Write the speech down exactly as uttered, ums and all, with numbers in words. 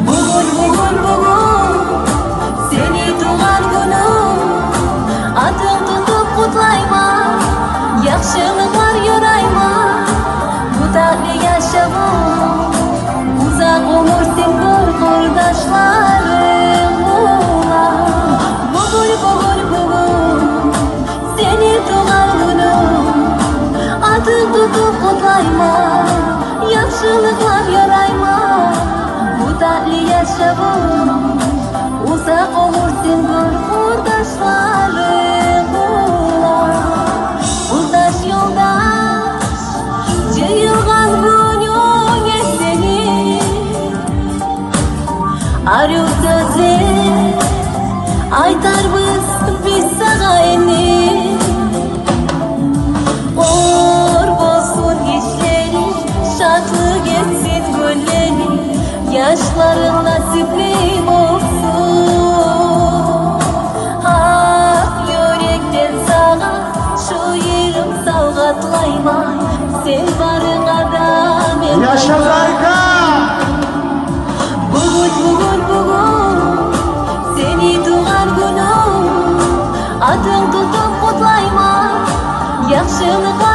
Бугюн, бугюн, бугюн сени тувгъан гюнюнг. Атынг тутуп къутлайман, яхшылыкълар ёрайман. Бу татли яшавунг узакъ оьмюр сен гёр, къурдашларынг булан. Бугюн, бугюн, бугюн сени тувгъан гюнюнг. Атынг тутуп къутлайман, яхшылыкълар ёрайман. Бу татли яшавунг узакъ оьмюр сен гёр, къурдашларынг булан. Къурдаш, ёлдаш жыйылгъан гюнюнг сени. Арив сёзлер айтарбыз биз сагъа энни. Къор болсун ишлеринг, шатлыкъ этсин гёллеринг, яшларынг насипли болсун. Акъ юрекден сагъа шу йырым савгъатлайман, сен барынга да мен. Яша, Зайка! Бугюн, бугюн, бугюн сени тувгъан гюнюнг. Атынг тутуп къутлайман, яхшылыкъ